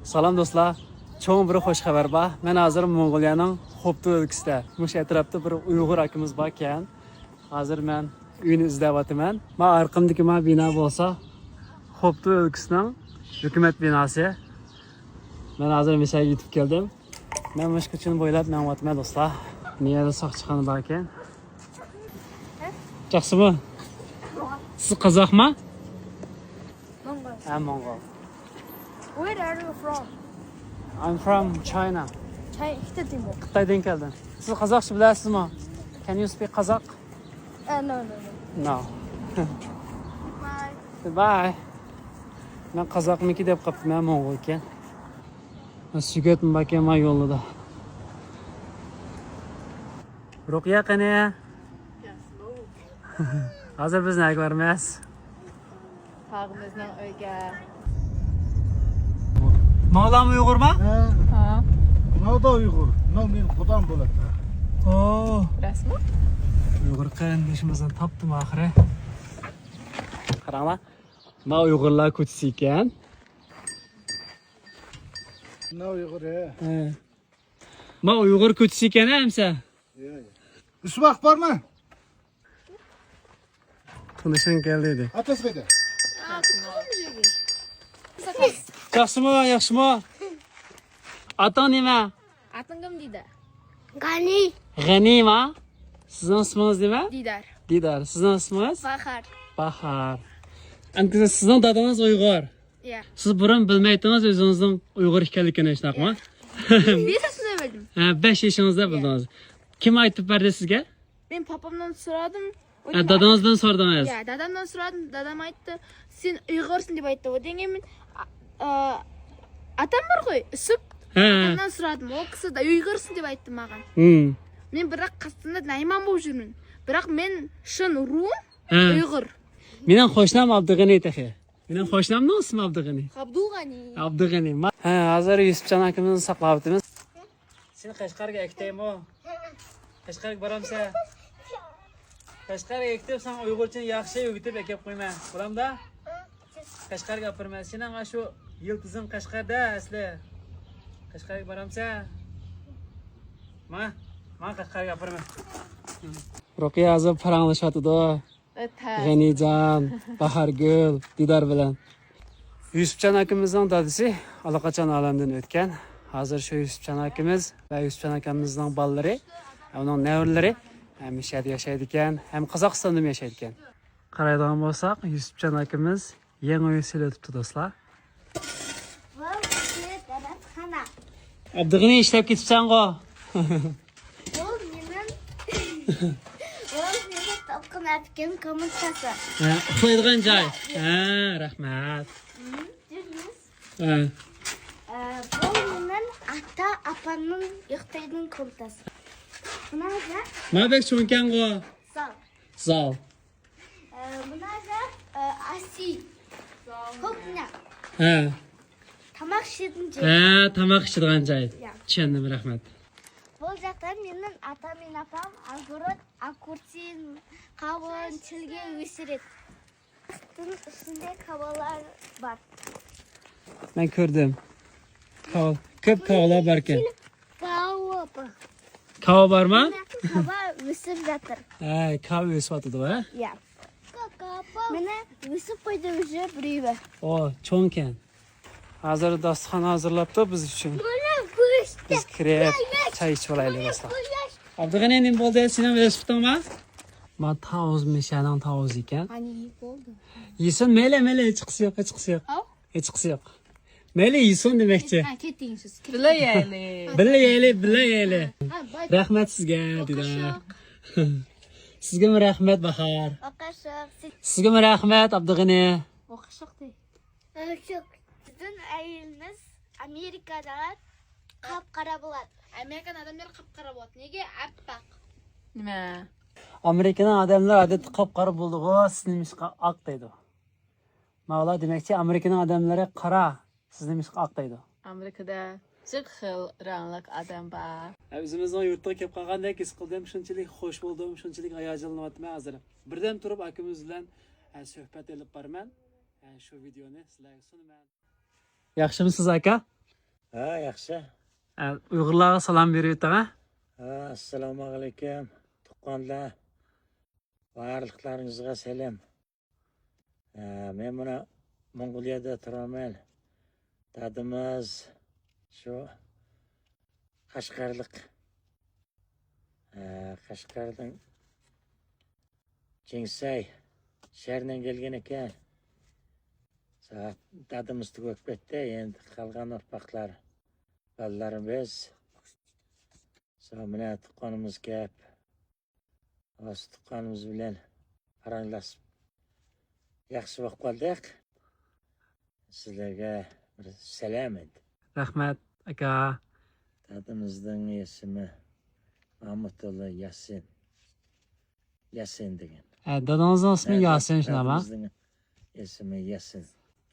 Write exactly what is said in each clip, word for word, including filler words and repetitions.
سالام دوستلار، چوڭ بىر خوش خەۋەر بار. مەن ھازىر موڭغۇلىيەنىڭ خوبتۇ ئۆلكىسىدە، مۇشۇ ئەتراپتا بىر ئۇيغۇر ئاكىمىز باركەن. ھازىر مەن ئۆيىنى ئىزدەۋاتىمەن. ما ئارقامدىكى ما بىنا بولسا خوبتۇ ئۆلكىسىنىڭ ھۆكۈمەت بىناسى. مەن ھازىر مەشەگە يېتىپ كەلدىم. مەن مۇشۇ كوچىنى بويلاپ مېڭىۋاتىمەن دوستلار. نېيەدە ساقچىخانا باركەن. ياخشىمۇ؟ سىز قازاقما؟ Mongol. ھە، موڭغۇل. Where are you from? I'm from China. China. Xitoydinmi? خىتايدىن كەلدىم. سىز قازاقچە بىلەسىزمۇ؟ Can you speak Kazakh? Uh, no, no, no. No. Bye. Bye. مەن قازاقمىكى دەپ قاپتىمەن، موڭغۇل ئىكەن. سۈگەتمۇ باركەن ما يولدا. رۇقىيە قېنى؟ ھازىر بىز نەگە بارىمىز؟ تاغىمىزنىڭ ئۆيىگە. ماۋلام ئۇيغۇرما؟ ھە. ھا. ماۋدا ئۇيغۇر. ماۋ مېنىڭ قۇدام بولاتتى. ئو. راستمۇ؟ ئۇيغۇر قېرىندىشىمىزنى تاپتىم ئاخىرى. قاراڭلار. ما ئۇيغۇرلار كوچىسى ئىكەن. ماۋ ئۇيغۇر، ھە. ھە. ما ئۇيغۇر كوچىسى ئىكەن، ھە، ئەمسە؟ يا، يا. ئۈچ ۋاق بارمۇ؟ تونۇشۇڭ كەلدى دېدى. ئاتاس قايدا؟ ياخشىمۇ، ياخشىمۇ؟ ئاتاڭ نېمە؟ ئاتىڭ كىم دېدى؟ غەنى. غەنىما؟ سىزنىڭ ئىسمىڭىز نېمە؟ دىدار. دىدار. سىزنىڭ ئىسمىڭىز؟ باھار. باھار. ئەمدى سىزنىڭ دادىڭىز ئۇيغۇر. يا. سىز بۇرۇن بىلمەيتتىڭىز ئۆزىڭىزنىڭ ئۇيغۇر ئىكەنلىكىنى، شۇنداقمۇ؟ بىر ياشىمدا بىلدىم. ھە، بەش يېشىڭىزدا بىلدىڭىز. كىم ئېيتىپ بەردى سىزگە؟ مەن پاپامدىن سورادىم. ھە، دادىڭىزدىن سورىدىڭىز؟ يا، دادامدىن سورادىم. دادام ئېيتتى، سەن ئۇيغۇرسەن دەپ ئېيتتى. ئۇندىن كېيىن مەن، ئا، ئا، ئاتام بارغۇ، يۈسۈپ. ھە. ئاتامدىن سورادىم. ئۇ كىشى دا ئۇيغۇرسەن دەپ ئېيتتى ماڭا. ھىم. مەن بىراق قەستىندە نەيمان بولۇپ يۈرمەن. بىراق مەن شىن روم، ھە. ئۇيغۇر. مېنىڭ قوشنام ئابدۇغېنى تېخى. مېنىڭ قوشنامنىڭ ئىسمى ئابدۇغېنى. ئابدۇغېنى. ئابدۇغېنى. ما-، ھە، ھازىر يۈسۈپجان ئاكىمىزنى ساقلاۋاتىمىز. سېنى قەشقەرگە ئەكېتەيمۇ؟ قەشقەرگە بارامسەن؟ قەشقەرگە ئەكېتىپ، ساڭا ئۇيغۇرچىنى ياخشى ئۆگىتىپ ئەكەپ قويىمەن. بولامدا؟ قەشقەرگە ئاپىرىمەن. سېنىڭ ئاشۇ يىلتىزىڭ قەشقەردە ئەسلى. قەشقەرگە بارامسەن؟ ما، ما قەشقەرگە ئاپىرىمەن. رۇقىيە ھازىر پاراڭلىشىۋاتىدۇ. ئۆتە. غېنىجان، باھارگۈل، دىدار بىلەن. يۈسۈپجان ئاكىمىزنىڭ دادىسى ئاللىقاچان ئالەمدىن ئۆتكەن. ھازىر شۇ يۈسۈپجان ئاكىمىز ۋە يۈسۈپجان ئاكىمىزنىڭ بالىلىرى، ئۇنىڭ نەۋرىلىرى ھەم مۇشۇ يەردە ياشايدىكەن، ھەم قازاقىستاندىمۇ ياشايدىكەن. قارايدىغان بولساق، يۈسۈپجان ئاكىمىز يېڭى ئۆي سېلىۋېتىپتۇ، دوستلار. ئابدۇغېنى ئىشلەپ كېتىپسەنغۇ؟ بۇ مېنىڭ، بۇ مېنىڭ تۇغقان ئەپكەم كومناتاسى. ھە، ئۇخلايدىغان جاي. ھە، رەھمەت. ھە. ئە، بۇ مېنىڭ ئاتا ئاپامنىڭ ئۇخلايدىغان كومناتاسى. مانا بەك چوڭكەنغۇ. زال. زال. ئە، مانا، ئە، ئاسىي. كوخنيا. ھە. تاماق ئىشلەيدىغان جاي. ھە، تاماق ئىشلەيدىغان جاي. يا. چۈشەندىم، رەھمەت. بۇ جاقتا مېنىڭ ئاتام، ئىناپام، ئاگۇرۇت، ئاكۇرسىن، قاۋۇن، چىلگە، ۋىسرىت. ئۈستىدىن ئۈستىدە كاۋالار بار. مەن كۆردۈم. كاۋا، كۆپ كاۋالار باركەن. كاۋا بار. كاۋا بارمۇ؟ كاۋا ئۆسۈپ ياتىر. ھە، كاۋا ئۆسۈۋاتىدۇ، ھە؟ يا. مانا ئۆسۈپ قويدى ئۆزى بىرىۋى. ئو، چوڭكەن. ھازىر داستىخان ھازىرلاپتۇ بىز ئۈچۈن. بىز كىرىپ چاي ئىچىۋالايلى، دوستلار. ئابدۇغېنى، نېمە بولدى؟ سېنىڭ ۋېلىسىپىتىڭ بار؟ ما تاۋۇز، مىشەنىڭ تاۋۇزى ئىكەن. قېنى، يېيىپ بولدى. يېسۇن، مەيلى، مەيلى، ھېچقىسى يوق، ھېچقىسى يوق. ھاۋ؟ ھېچقىسى يوق. مەيلى، يېسۇن دېمەكچى. ھە، كېتىڭ سىز. بىللە يەيلى. بىللە يەيلى، بىللە يەيلى. ھە، باي. رەھمەت سىزگە، دىدار. سىزگىمۇ رەھمەت، باھار. سىزگىمۇ رەھمەت، ئابدۇغېنى. ئوقۇشلۇق دەي. ئوقۇشلۇق. بىزنىڭ ئەيىلىمىز ئامېرىكادا قاپقارا بولاتتى. ئامېرىكان ئادەملەر قاپقارا بولاتتى. نېگە؟ ئاپئاق. نېمە؟ ئامېرىكىنىڭ ئادەملىرى ئادەتتە قاپقارا بولىدىغۇ، سىز نېمىشقا ئاق دەيدۇ؟ ماۋۇلار دېمەكچى، ئامېرىكىنىڭ ئادەملىرى قارا، سىز نېمىشقا ئاق دەيدۇ؟ ئامېرىكىدا جىق خىل رەڭلىك ئادەم بار. ئۆزىمىزنىڭ يۇرتىغا كېلىپ قالغاندەك ھېس قىلدىم، شۇنچىلىك خوش بولدۇم، شۇنچىلىك ھاياجانلىنىۋاتىمەن ھازىر. بىردەم تۇرۇپ ئاكىمىز بىلەن، ئە، سۆھبەت ئېلىپ بارىمەن. ئە، شۇ ۋىدېئونى سىلەرگە سۇنىمەن. ياخشىمۇسىز، ئاكا؟ ھە، ياخشى. ئە، ئۇيغۇرلارغا سالام بېرىۋېتىڭ، ھە؟ ھە، ئەسسالامۇ ئەلەيكۇم، تۇغقانلار. بارلىقلارىڭىزغا سەلام. ھە، مەن مانا موڭغۇلىيەدە تۇرىمەن. دادىمىز شۇ قەشقەرلىق. ھە، قەشقەردىن جىڭسەي شەھىرىدىن كەلگەن ئىكەن. سا-، دادىمىز تۈگەپ كەتتى، ئەمدى قالغان ئۇرپاقلار، بالىلىرىمىز. سا-، مانا تۇغقىنىمىز كەپ، ھازىر تۇغقىنىمىز بىلەن پاراڭلاشىپ ياخشى بولۇپ قالدۇق. سىلەرگە بىر سالام ئەمدى. رەھمەت، ئاكا. دادىمىزنىڭ ئىسمى مامۇتۇللا ياسىن. ياسىن دېگەن. ھە، دادىڭىزنىڭ ئىسمى ھە، ياسىن، شۇنداقمۇ؟ دادىمىزنىڭ ئىسمى ياسىن.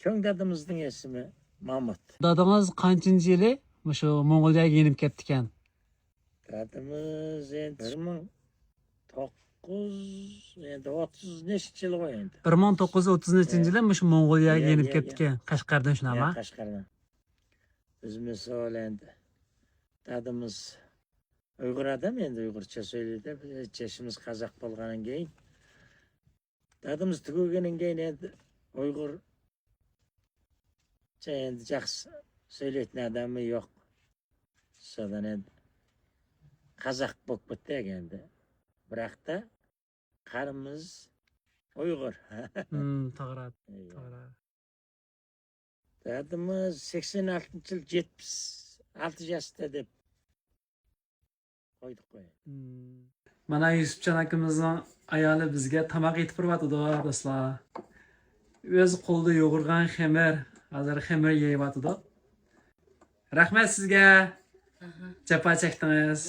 چوڭ دادىمىزنىڭ ئىسمى مامۇت. دادىڭىز قانچىنچى يىلى مۇشۇ موڭغۇلىيەگە يېنىپ كەپتىكەن؟ دادىمىز ئەمدى بىر مىڭ توققۇز، ئەمدى ئوتتۇز نەچچە يىلغۇ ئەمدى. بىر مىڭ توققۇز يۈز ئوتتۇز نەچچىنچى يە. يىلى مۇشۇ موڭغۇلىيەگە يە، يېنىپ يە، يە. كەپتىكەن، قەشقەردىن شۇنداقما؟ يە، قەشقەردىن. بىز مىسال ئەمدى دادىمىز ئۇيغۇر ئادەم، ئەمدى ئۇيغۇرچە سۆزلىدى. بىز يېشىمىز قازاق بولغاندىن كېيىن، دادىمىز تۈگىگەندىن كېيىن ئەمدى ئۇيغۇرچە ئەمدى ياخشى سۆزلەيدىغان ئادەممۇ يوق. شۇنداق ئەمدى قازاق بولۇپ كەتتى ئەمدى. بىراقتا قانىمىز ئۇيغۇر. ھىم، توغرا، ئەيۋە. توغرا. دادىمىز سەكسەن ئالتىنچى يىل يەتمىش ئالتە ياشتا دەپ قويدۇق قوي. ھىم. مانا يۈسۈپجان ئاكىمىزنىڭ ئايالى بىزگە تاماق ئېتىپ بېرىۋاتىدۇ، دوستلار. ئۆز قولىدا يۇغۇرغان خېمىر، ھازىر خېمىر يېيىۋاتىدۇ. رەھمەت سىزگە. ئاھا. جاپا چەكتىڭىز.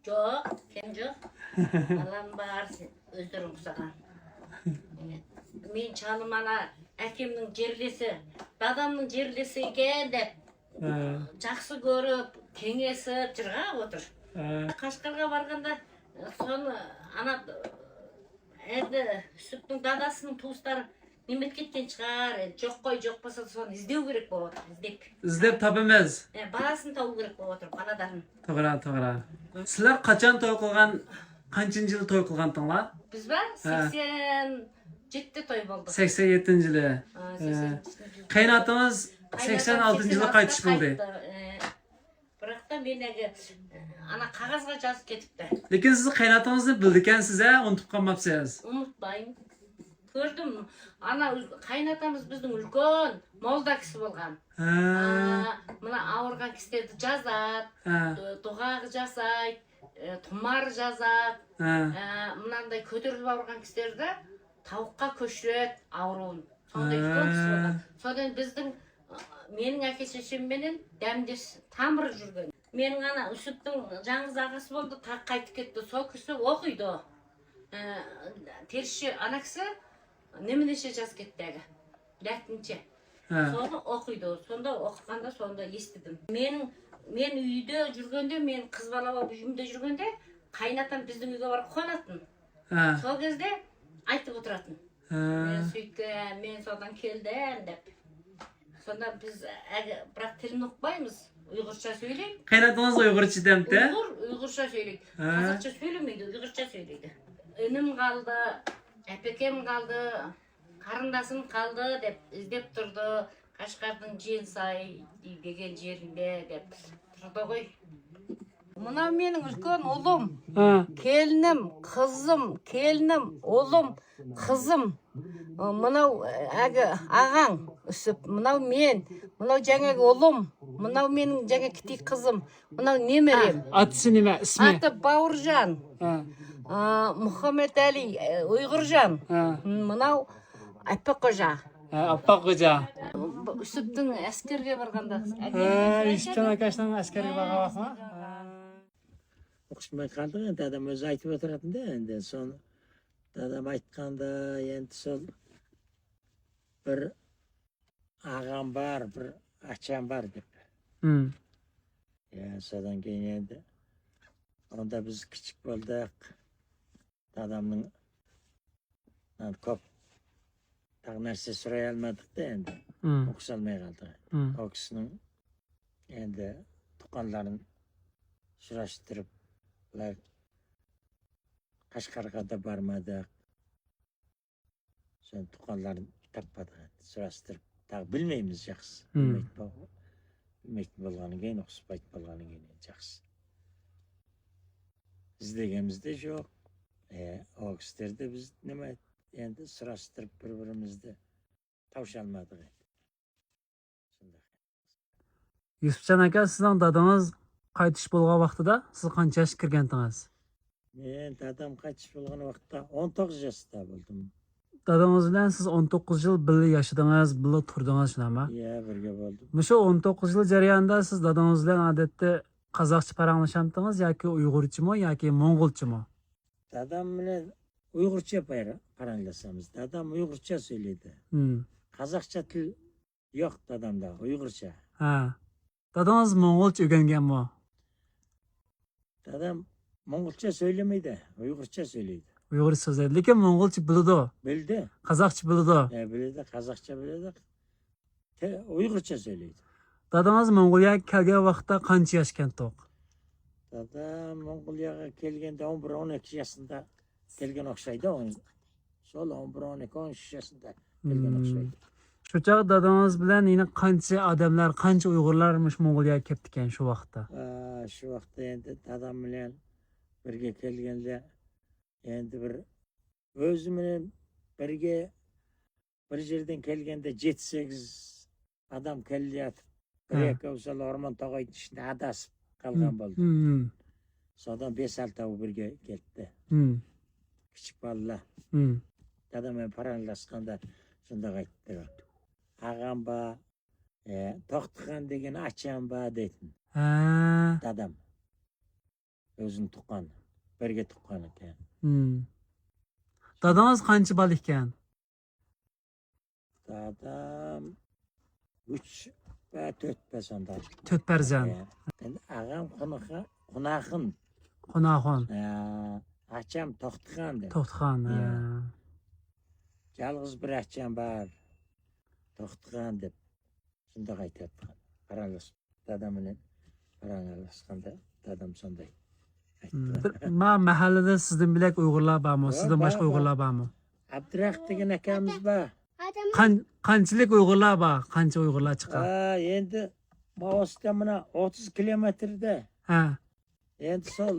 جوق، كەم جوق. بالام بار، ئۆزلىرىڭ قىلساغان. مېنىڭ چالىم ئانا ئاكامنىڭ جىرلىسى، دادامنىڭ جىرلىسى ئىكەن دەپ، ھە. جاقسى كۆرۈپ، كېڭەشسىپ جىرغاپ ئولتۇر. ھە. قەشقەرگە بارغاندا، سونا ئانا، ئەندى يۈسۈپنىڭ داداسىنىڭ تۇغۇسلىرى نېمە كەتكەن چىقار، جوق قوي، جوق بولسا سونا ئىزدەۋ كېرەك بولۇۋاتىدۇ، ئىزدەپ. ئىزدەپ تاپىمىز. ئە، بالىسىنى تاپىۋ كېرەك بولۇۋاتىدۇ، بالا دارنى. توغرا، توغرا. سىلەر قاچان توي قىلغان، قانچىنچى يىلى توي قىلغانتىڭلار؟ بىز بار، ھە. سەكسەن يەتتە توي بولدۇق. سەكسەن يەتتىنچى يىلى. ھە، ھە. سەكسەن يەتتىنچى يىلى. قايناتىڭىز سەكسەن ئالتىنچى يىلى قايتىش بولدى. قايتتى، ئە، بىراقتا مېنىڭ ئانا قەغەزگە يازىپ كېتىپتۇ. لېكىن سىز قايناتىڭىزنى بىلىدىكەنسىز، ھە؟ ئۇنتۇپ قالماپسىز. ئۇنتۇمايمەن. كۆردۈم. ئانا ئۆز-، قايناتامىز بىزنىڭ ئۈلكەن مولدا كىشى بولغان. ھە. ئا، مانا ئاغرىغان كىشىلەرنى جازات، ھە. دۇ-، دۇغاغا جازاي، ئە، تۇمار جازات، ھە. ئە، مۇنانداي كۆتۈرۈلۈپ ئاغرىغان كىشىلەردە تاۋۇققا كۆشۈرۈپ ئاغرىغان. سونداي ھە. ئۈلكەن كىشى بولغان. سوندىن بىزنىڭ، ئا، مېنىڭ ئاكا چېچەم مېنىڭ دەمدىش تامىرى يۈرگەن. مېنىڭ ئانا ئۈسۈپنىڭ جاڭغىز ئاغىسى بولدى، تا قايتىپ كەتتى. سو كىشى ئوقۇيدۇ. ئە، تىرىشى ئاناكىسى نېمە نېشە جاز كەتتى ئەگە. لەتىنچە. ھە. سودا ئوقۇيدۇ. سوندا ئوقۇغاندا سوندا ئېسىتتىم. مېنىڭ، مېنىڭ ئۆيدە يۈرگەندە، مېنىڭ قىز بالا بار ئۆيۈمدە يۈرگەندە، قايناتام بىزنىڭ ئۆيگە بارىپ قوناتتىم. ھە. سو كېزدە ئايتىپ ئولتۇراتتىم. ھە. مەن سۆيگەن، مەن سودان كەلدىم دەپ. سوندا بىز ئەگە، بىراق تىلىنى ئۇقمايمىز. ئۇيغۇرچە سۆيلەيلى. قايناتىڭىز ئۇيغۇرچە دەمتە؟ ئۇيغۇر، ئۇيغۇرچە سۆيلەيلى. ھە. قازاقچە سۆيلىمەيدۇ، ئۇيغۇرچە سۆيلەيدۇ. ئىنىم قالدى، ئەپەكەم قالدى، قېرىنداشىم قالدى دەپ ئىزدەپ تۇردى. قەشقەردىن جىنساي دېگەن يېرىڭدە دەپ تۇردىغۇي. مانا مېنىڭ ئۈلكەن ئۇلۇم، ھە. كېلىنىم، قىزىم، كېلىنىم، ئۇلۇم، قىزىم. مانا ئەگە ئاغاڭ ئۈسۈپ، مانا مەن، مانا جەڭگە ئۇلۇم، مانا مېنىڭ جەڭگە كىچىك قىزىم، مانا نېمىرىم. ئاتىسى نېمە، ئىسمى؟ ئاتى باۋۇرجان. ھە. ئا، مۇھەممەتئەلى، ئە، ئۇيغۇرجان. ھە. مانا ئاپپاق خوجا. ھە، ئاپپاق خوجا. ئۈسۈپتىن ئەسكەرگە بارغاندا. ھە، يۈسۈپجان ئاكاشنىڭ ئەسكەرگە بارغان ۋاقتىما؟ ھە. ئوخشىماي قالدى، ئەمدى دادام ئۆزى ئېيتىپ ئولتۇراتتى ئەمدى. سون دادام ئېيتقاندا، ئەمدى سون بىر ئاغام بار، بىر ئاچام بار دەپ. ھىم. يا، سودان كېيىن ئەمدى ئاندا بىز كىچىك بولدۇق. دادامنىڭ، ھە، كوپ تاق نەرسە سورايالمىدۇقتا ئەمدى. ھىم. ئوقۇسالماي قالدى. ھىم. ئۇ كىشىنىڭ ئەمدى تۇغقانلارنى سوراشتۇرۇپ، ئۇلار قەشقەرگە بارمىدۇق. شۇ تۇغقانلارنى تاپمىدۇق، سوراشتۇرۇپ، تا بىلمەيمىز ياخشى. بىلمەيتتى بولغاندىن كېيىن، ئۇقسۇپ ئېيتىپ بولغاندىن كېيىن ياخشى. ئىزدىگىنىمىزدە يوق. ئە، ئۇ كىشىلەردە بىز نېمە، ئەمدى سوراشتۇرۇپ بىر-بىرىمىزدە تاۋشالمىدۇق ئەمدى. شۇنداق. يۈسۈپجان ئاكا، سىزنىڭ دادىڭىز قايتىش بولغان ۋاقتىدا سىز قانچە ياشقا كىرگەنتىڭىز؟ مەن دادام قايتىش بولغان ۋاقىتتا ئون توققۇز ياشتا بولدۇم. دادىڭىز بىلەن سىز ئون توققۇز يىل بىللە ياشىدىڭىز، بىللە تۇردىڭىز، شۇنداقمۇ؟ يە، بىرگە بولدۇم. مۇشۇ ئون توققۇز يىل جەريانىدا سىز دادىڭىز بىلەن ئادەتتە قازاقچە پاراڭلىشامتىڭىز ياكى ئۇيغۇرچىمۇ ياكى موڭغۇلچىمۇ؟ دادام بىلەن ئۇيغۇرچە پاراڭلىشىمىز. دادام ئۇيغۇرچە سۆزلەيدۇ. قازاقچە تىل يوق دادامدا، ئۇيغۇرچە. ھە. دادىڭىز موڭغۇلچە ئۆگەنگەنمۇ؟ دادام موڭغۇلچە سۆزلىمەيدۇ، ئۇيغۇرچە سۆزلەيدۇ. ئۇيغۇرچە سۆزلەيدۇ، لېكىن موڭغۇلچە بىلىدۇ. بىلدى. قازاقچە بىلىدۇ. ھە، بىلىدۇ، قازاقچە بىلىدۇ. تە-، ئۇيغۇرچە سۆزلەيدۇ. دادىڭىز موڭغۇلىيەگە كەلگەن ۋاقىتتا قانچە ياشكەنتۇق؟ دادام موڭغۇلىيەگە كەلگەندە ئون بىر، ئون ئىككى ياشىندا كەلگەن ئوخشايدۇ. سول ئون بىر، ئون ئىككى، ئون ئۈچ ياشىندا كەلگەن ئوخشايدۇ. شۇ چاغ دادىڭىز بىلەن يەنە قانچە ئادەملەر، قانچە ئۇيغۇرلار مۇشۇ موڭغۇلىيەگە كەپتىكەن شۇ ۋاقىتتا؟ ئا، شۇ ۋاقىتتا ئەمدى دادام بىلەن بىرگە كەلگەندە، ئەمدى بىر ئۆزى بىلەن بىرگە بىر يەردىن كەلگەندە يەتتە، سەككىز ئادەم كەلدى ياتىپ. بىر ھە. ئىككى ئوسال ئورمان تاغايتىشتا ئاداسىپ قالغان بولدى. سودان بەش، ئالتە بىرگە كەتتى. كىچىك بالىلار. دادام مەن پاراڭلاشقاندا شۇنداق ئېيتتى. ئاغام بار، ئە، توختىخان دېگەن ئاچام بار دەيتتى. ھە. دادام. ئۆزىنى تۇغقان. بىرگە تۇغقان ئىكەن. دادىڭىز قانچە بالا ئىكەن؟ دادام ئۈچ ۋە تۆت پەرزەنت. تۆت پەرزەنت. ئە، ئەمدى ئاغام قوناخ-، قوناخۇن. قوناخۇن. ئە، ئاچام توختىخان دەپ. توختىخان، ئە. يالغۇز بىر ئاچام بار. توختىخان دەپ. شۇنداق ئېيتاتتى. پاراڭلىشىپ، دادام بىلەن پاراڭلاشقاندا دادام شۇنداق ئېيتتى. بىر، ما مەھەللىدە سىزدىن بۆلەك ئۇيغۇرلار بارمۇ؟ سىزدىن باشقا ئۇيغۇرلار بارمۇ؟ ئابدۇرەخ دېگەن ئاكامىز بار. قان-، قانچىلىك ئۇيغۇرلار بار؟ قانچە ئۇيغۇرلار چىقار؟ ھە، ئەمدى ماۋۇسىدا مانا ئوتتۇز كىلومېتىردە. ھە. ئەمدى سول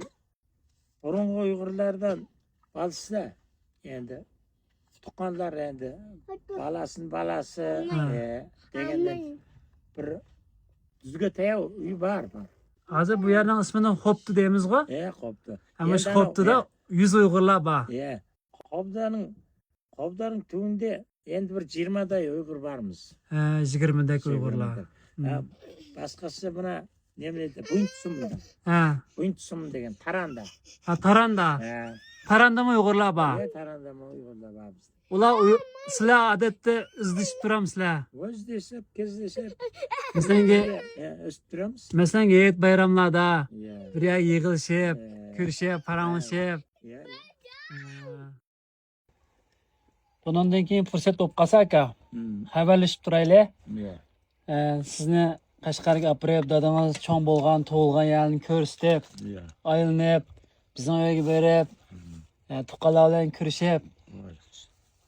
بۇرۇنقى ئۇيغۇرلاردىن بالىسى، ئەمدى تۇغقانلار، ئەمدى بالاسىنىڭ بالىسى، ھە. ئە، دېگەندىن بىر يۈزگە تەييار ئۆي بار، بار. ھازىر بۇ يەرنىڭ ئىسمىنى خوپتۇ دەيمىزغۇ؟ ھە، خوپتۇ. ھە، مۇشۇ خوپتۇدا يۈز ئۇيغۇرلار بار. ھە. قوبدانىڭ، قوبدانىڭ تۈۋىدە ئەمدى بىر يىگىرمىدەك ئۇيغۇر بارمىز. ھە، يىگىرمىدەك ئۇيغۇرلار. يىگىرمىدەك. ھە، باشقىسى مانا نېمە دەيدۇ؟ بۇنتسۇم. ھە. بۇنتسۇم دېگەن تاراندا. ھە، تاراندا. ھە. تاراندىمۇ ئۇيغۇرلار بار؟ ھە، تاراندىمۇ ئۇيغۇرلار بار بىزدە. ئۇلار ئۇي-، سىلەر ئادەتتە ئىزدىشىپ تۇرامسىلەر؟ ئىزدىشىپ، كېزىشىپ. مەسىلەنگە، ھە، ئىزدىشىپ تۇرامىز. مەسىلەنگە ھېيت بايراملاردا، ھە، بىر يەرگە يىغىلىشىپ، ھە، كۆرۈشۈپ، پاراڭلىشىپ. ھە. ھە. بۇنىڭدىن كېيىن پۇرسەت بولۇپ قالسا، ئاكا، خەۋەرلىشىپ تۇرايلى. يا. ئە، سىزنى قەشقەرگە ئاپىرىپ، دادىڭىز چوڭ بولغان، تۇغۇلغان يەرنى كۆرسىتىپ، يا، ئايلىنىپ، بىزنىڭ ئۆيگە بېرىپ، ئە، تۇغقانلار بىلەن كۆرۈشۈپ،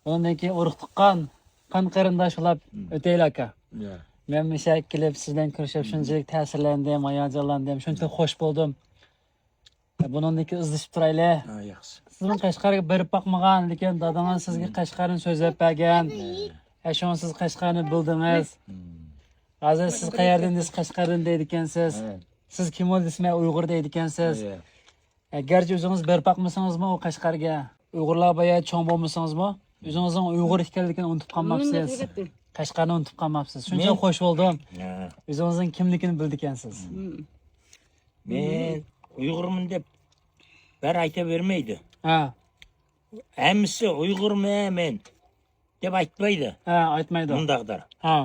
بۇنىڭدىن كېيىن ئۇرۇق تۇغقان، قان قېرىنداش بولۇپ ئۆتەيلى، ئاكا. يا. مەن مۇشۇ يەرگە كېلىپ، سىز بىلەن كۆرۈشۈپ، شۇنچىلىك تەسىرلەندىم، ھاياجانلاندىم، شۇنچىلىك خوش بولدۇم. بۇنىڭدىن كېيىن ئىزدىشىپ تۇرايلى. ھە، ياخشى. سىزمۇ قەشقەرگە بېرىپ باقمىغان، لېكىن دادىڭىز سىزگە قەشقەرنى سۆزلەپ بەرگەن. ھە. ھە، شۇڭا سىز قەشقەرنى بىلدىڭىز. ھازىر سىز قەيەردىن دېسە، قەشقەردىن دەيدىكەنسىز. ھە. سىز كىم ئۇ دېسە، مەن ئۇيغۇر دەيدىكەنسىز. ھە. ھە، گەرچە ئۆزىڭىز بېرىپ باقمىسىڭىزمۇ ئۇ قەشقەرگە، ئۇيغۇرلار بايا چوڭ بولمىسىڭىزمۇ، ئۆزىڭىزنىڭ ئۇيغۇر ئىكەنلىكىنى ئۇنتۇپ قالماپسىز. قەشقەرنى ئۇنتۇپ قالماپسىز. شۇنچە خوش بولدۇم. ھە. ئۆزىڭىزنىڭ كىملىكىنى بىلىدىكەنسىز. مەن ئۇيغۇرمەن دەپ بىر ئېيتىپ بەرمەيدۇ. ھە. ھەممىسى ئۇيغۇرمەن مەن دەپ ئېيتمايدۇ. ھە، ئېيتمايدۇ. مۇنداقتۇر. ھە.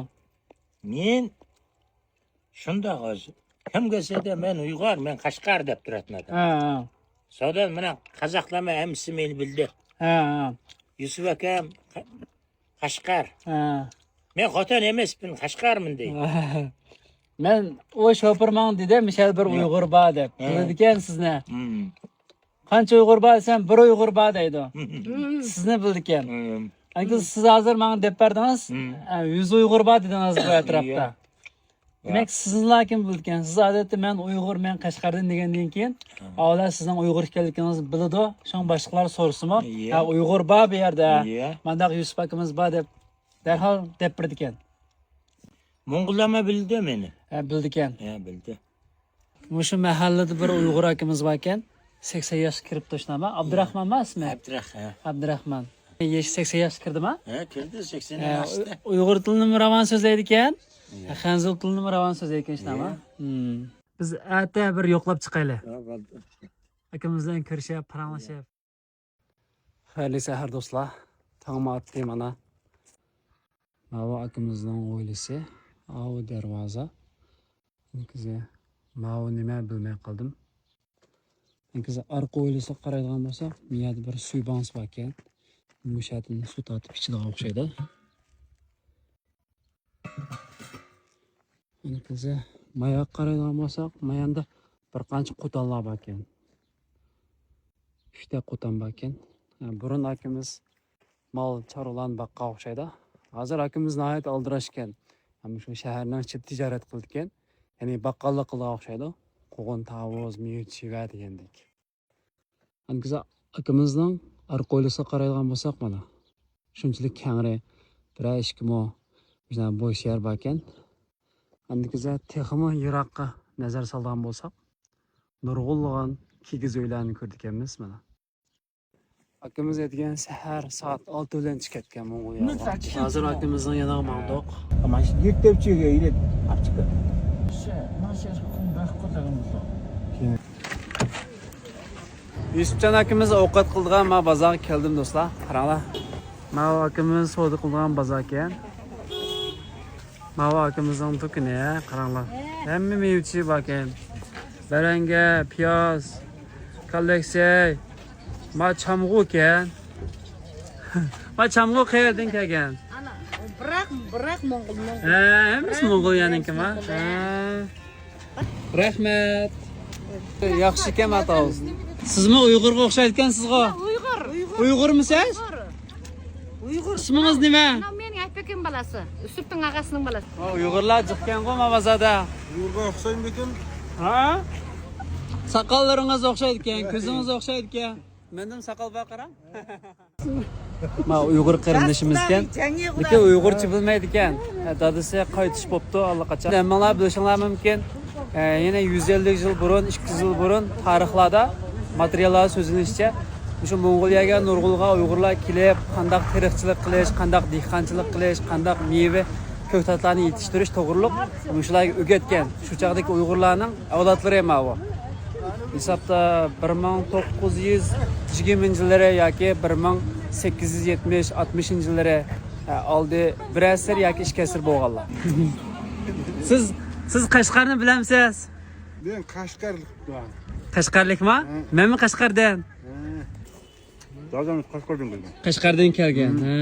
مەن شۇنداق ئۆزى. كىم كەلسە دە مەن ئۇيغۇر، مەن قەشقەر دەپ تۇراتتىم. ھە، ھە. سودان مانا قازاقلارمۇ ھەممىسى مېنى بىلدى. ھە، ھە. يۈسۈپ ئاكام قەشقەر. ھە. مەن خوتەن ئەمەسمەن، قەشقەرمەن دەيدۇ. ھە. مەن، ئۇ شوپۇر ماڭا دېدى، مىشەل بىر ئۇيغۇر بار دەپ. بىلىدىكەن سىزنى. قانچە ئۇيغۇر بار دېسەم، بىر ئۇيغۇر بار دەيدۇ. سىزنى بىلىدىكەن. ئەمدى سىز ھازىر ماڭا دەپ بەردىڭىز، ئە، يۈز ئۇيغۇر بار دېدىڭىز بۇ ئەتراپتا. دېمەك، سىزنىلا كىم بىلىدىكەن؟ سىز ئادەتتە مەن ئۇيغۇر، مەن قەشقەردىن دېگەندىن كېيىن، ئاۋۋال سىزنىڭ ئۇيغۇر ئىكەنلىكىڭىزنى بىلىدۇ. شۇڭا باشقىلار سورىسىمۇ، ھە، ئۇيغۇر بار بۇ يەردە، مانداق يۈسۈپ ئاكىمىز بار دەپ دەرھال دەپ بېرىدىكەن. موڭغۇللارمۇ بىلدى مېنى. ھە، بىلدىكەن. ھە، بىلدى. مۇشۇ مەھەللىدە بىر ئۇيغۇر ئاكىمىز باركەن. سەكسەن ياشقا كىرىپتۇ، شۇنداقمۇ؟ ئابدۇراخمانمۇ ئىسمى؟ ئابدۇراخ، ھە. ئابدۇراخمان. يېشى سەكسەن ياشقا كىردىمۇ؟ ھە، كىردى، سەكسەن ئاشتى. ئۇيغۇر تىلىنىمۇ راۋان سۆزلەيدىكەن. خەنزۇ تىلىنىمۇ راۋان سۆزلەيدىكەن، شۇنداقمۇ؟ بىز ئەتە بىر يوقلاپ چىقايلى. ھە، بولدى. ئاكىمىز بىلەن كۆرۈشۈپ، پاراڭلىشىپ. خەيرلى سەھەر دوستلار. تاڭمۇ ئاتتى مانا. ماۋۇ ئاكىمىزنىڭ ھويلىسى. ئاۋۇ دەرۋازا. ئىنكىزى ماۋۇ نېمە بىلمەي قالدىم. ئىنكىزى ئارقا ھويلىسىغا قارايدىغان بولساق، بۇ يەردە بىر سۈيباڭسى باركەن. مۇشۇ يەردىن سۇ تارتىپ ئىچىدىغان ئوخشايدۇ. ئىنكىزى ماياققا قارايدىغان بولساق، ماياندا بىر قانچە قوتانلار باركەن. ئۈچتە قوتان باركەن. بۇرۇن ئاكىمىز مال چارۋىلارنى باققان ئوخشايدۇ. ھازىر ئاكىمىز ناھايىتى ئالدىراش ئىكەن. ھەم شۇ شەھەرنىڭ ئىچىدە تىجارەت قىلىدىكەن. يەنى باققاللىق قىلىدىغان ئوخشايدۇ. قوغۇن، تاۋۇز، مېۋە، چىۋە دېگەندەك. ئانكىزا ئاكىمىزنىڭ ئارقا ھويلىسىغا قارايدىغان بولساق، مانا شۇنچىلىك كەڭرى، بىرەر ئىككى مو مۇشۇنداق بوش يەر باركەن. ئاندىكىزا تېخىمۇ يىراققا نەزەر سالىدىغان بولساق، نۇرغۇنلىغان كىگىز ئۆيلەرنى كۆردىكەنمىز، مانا. ئاكىمىز ئەتىگەن سەھەر سائەت ئالتە بىلەن چىقىدىكەن موڭغۇلىيەگە. ھازىر ئاكىمىزنىڭ يېنىغا ماڭدۇق. يۈسۈپجان ئاكىمىز ئوقەت قىلىدىغان ما بازارغا كەلدىم دوستلار. قاراڭلار. ماۋۇ ئاكىمىز سودا قىلىدىغان بازار ئىكەن. ماۋۇ ئاكىمىزنىڭ دۇكىنى، قاراڭلار. ھەممە مېۋە-چېۋە باركەن. بەرەڭگە، پىياز، كاللەكسەي. ما چامغۇ ئىكەن. ما چامغۇ قەيەردىن كەلگەن؟ ئانا، بىراق، بىراق موڭغۇل، موڭغۇل. ھە، ھەممىسى موڭغۇلىيەنىڭكىما؟ ھە. رەھمەت. ياخشى ئىكەن، ئاتاۋۇز. سىزمۇ ئۇيغۇرغا ئوخشايدىكەنسىزغۇ؟ ئۇيغۇر. ئۇيغۇرمۇ سىز؟ ئۇيغۇر. ئۇيغۇر. ئىسمىڭىز نېمە؟ مانا مېنىڭ ئەپەكىم بالىسى. يۈسۈپنىڭ ئاغاسىنىڭ بالىسى. ھا، ئۇيغۇرلار جىقكەنغۇ ما بازاردا. ئۇيغۇرغا ئوخشايمىكىن؟ ھا؟ ساقاللىرىڭىز ئوخشايدىكەن، كۆزىڭىز ئوخشايدىكەن. مەندىمۇ ساقال بار، قاراڭ. ما ئۇيغۇر قېرىندىشىمىزكەن. لېكىن ئۇيغۇرچە بىلمەيدىكەن. دادىسى قايتىش بوپتۇ ئاللىقاچان. ھەممىڭلار بىلىشىڭلار مۇمكىن. ئە، يەنە يۈز ئەللىك يىل بۇرۇن، ئىككى يۈز يىل بۇرۇن تارىخلاردا، ماتېرىياللاردا سۆزلىنىشىچە، مۇشۇ موڭغۇلىيەگە نۇرغۇنلىغان ئۇيغۇرلار كېلىپ، قانداق تېرىقچىلىق قىلىش، قانداق دېھقانچىلىق قىلىش، قانداق مېۋە، كۆكتاتلارنى يېتىشتۈرۈش توغرۇلۇق مۇشۇلارغا ئۆگەتكەن. شۇ چاغدىكى ئۇيغۇرلارنىڭ ئەۋلادلىرى ماۋۇ. ھېسابتا بىر مىڭ توققۇز يۈز يىگىرمىنچى يىللىرى ياكى بىر مىڭ سەككىز يۈز يەتمىش، ئاتمىشىنچى يىللىرى، ئە، ئالدى بىر ئەسىر ياكى ئىككى ئەسىر بولغانلار. سىز، سىز قەشقەرنى بىلەمسىز؟ مەن قەشقەرلىكمەن. قەشقەرلىكما؟ ھە. مەنمۇ قەشقەردىن. ھە. دادام قەشقەردىن كەلگەن. قەشقەردىن كەلگەن. ھە.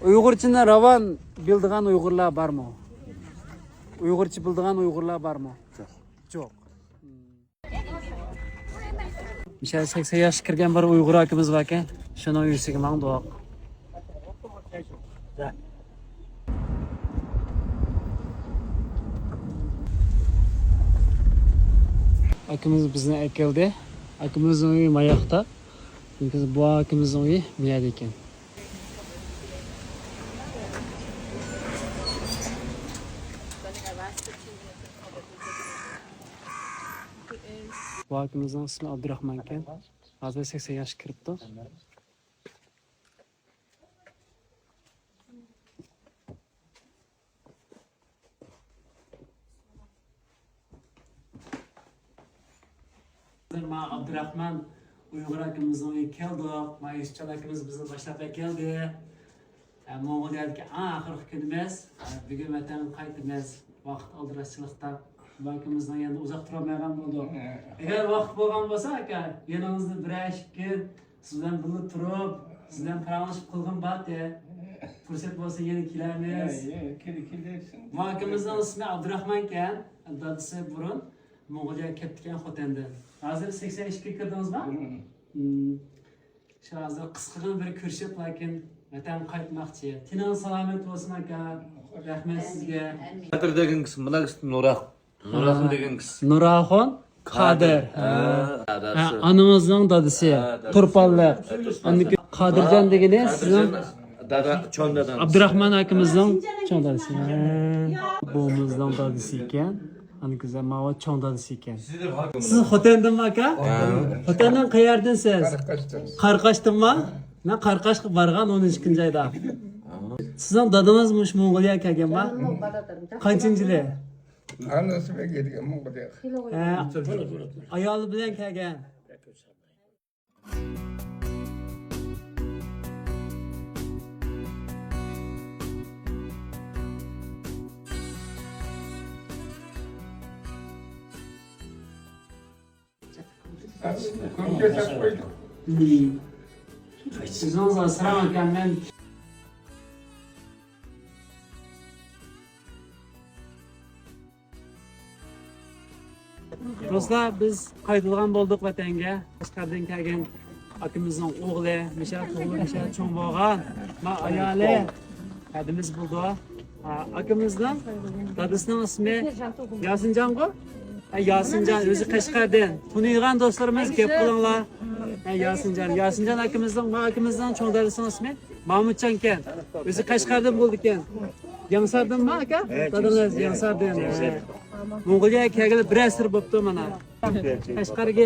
ئۇيغۇرچىنى راۋان بىلىدىغان ئۇيغۇرلار بارمۇ؟ ئۇيغۇرچە بىلىدىغان ئۇيغۇرلار بارمۇ؟ يوق. يوق. مىشەل سەكسەن ياشقا كىرگەن بىر ئۇيغۇر ئاكىمىز باركەن، شۇنىڭ ئۆيىسىگە ماڭدۇق. ئاكىمىز بىزنى ئەكەلدى. ئاكىمىزنىڭ ئۆيى ماياقتا. چۈنكى بۇ ئاكىمىزنىڭ ئۆيى مىيەدە ئىكەن. بۇ ئاكىمىزنىڭ ئىسمى ئابدۇراخمان ئىكەن. ھازىر سەكسەن ياشقا كىرىپتۇ. ھازىر ما ئابدۇراخمان ئۇيغۇر ئاكىمىزنىڭ ئۆيىگە كەلدۇق. ما يۈسۈپجان ئاكىمىز بىزنى باشلاپ ئەكەلدى. ھە، موڭغۇلىيەدىكى ئەڭ ئاخىرقى كۈنىمىز. ھە، بۈگۈن ۋەتەنگە قايتىمىز. ۋاقىت ئالدىراشچىلىقتا بۇ ئاكىمىزنىڭ يېنىدا ئۇزاق تۇرالمايدىغان بولدۇق. ئەگەر ۋاقىت بولغان بولسا، ئاكا، يېنىڭىزدا بىرەر ئىككى كۈن سىز بىلەن بىللە تۇرۇپ، سىز بىلەن پاراڭلىشىپ قىلغۇم بارتى. پۇرسەت بولسا يەنە كېلەرمىز. يا، يا، كېلە-، كېلەرسىڭ. ماكىمىزنىڭ ئىسمى ئابدۇراخمانكەن. دادىسى بۇرۇن موڭغۇلىيەگە كەپتىكەن خوتەندىن. ھازىر سەكسەن ئىككىگە كىردىڭىزمۇ؟ مم. شۇ ھازىر قىسقىغىنە بىر كۆرۈشۈپ، لېكىن ۋەتەنگە قايتماقچى. تېنىڭىز سالامەت بولسۇن، ئاكا. رەھمەت سىزگە. قادىر دېگەن كىشى، مانا كىشى نۇراخۇن. نۇراخۇن دېگەن كىشى. نۇراخۇن قادىر. قادىر. ھە. ھە، دادىسى. ئانىڭىزنىڭ دادىسى. ھە، دادىسى. تۇرپانلىق. ھە، تۇرپانلىق. ئاندىن كېيىن قادىرجان دېگىنى سىزنىڭ؟ دادا، چوڭ دادا. ئابدۇراخمان ئاكىمىزنىڭ چوڭ دادىسى. ھە. بوۋىمىزنىڭ دادىسى ئىكەن. ئاندىن كېيىن ماۋۇ چوڭ دادىسى ئىكەن. سىز خوتەندىنمۇ، ئاكا؟ ھە. خوتەندىن قەيەردىن سىز؟ قاراقاشتىن. قاراقاشتىنمۇ؟ مەن قاراقاشقا بارغان ئون ئىككىنچى ئايدا. سىزنىڭ دادىڭىز مۇشۇ موڭغۇلىيەگە كەلگەنما؟ قانچىنچى يىلى؟ ئانىسى بىلەن كەلگەن موڭغۇلىيەگە. ھە، ئايالى بىلەن كەلگەن. كۆمگە سەپ قويدۇق. سىزنىڭ ساڭا ئاكام مەن. دوستلار، بىز قايتىدىغان بولدۇق ۋەتەنگە. قەشقەردىن كەلگەن ئاكىمىزنىڭ ئوغلى، مىشە تۇغۇلۇپ، مىشە چوڭ بولغان. ما ئايالى. ھەدىمىز بولدى. ھا، ئاكىمىزنىڭ دادىسىنىڭ ئىسمى ياسىنجانغۇ؟ ھە، ياسىنجان، ئۆزى قەشقەردىن. تونۇيدىغان دوستلىرىمىز گەپ قىلىڭلار. ھە، ياسىنجان. ياسىنجان ئاكىمىزنىڭ، ما ئاكىمىزنىڭ چوڭ دادىسىنىڭ ئىسمى مامۇتجانكەن. ئۆزى قەشقەردىن بولىدىكەن. يېڭىساردىنمۇ ئاكا؟ ھە، دادىڭىز يېڭىساردىن. يېڭىساردىن. ھە. موڭغۇلىيەگە كەلگىلى بىر ئەسىر بوپتۇ مانا. قەشقەرگە،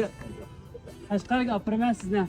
قەشقەرگە ئاپىرىمەن سىزنى.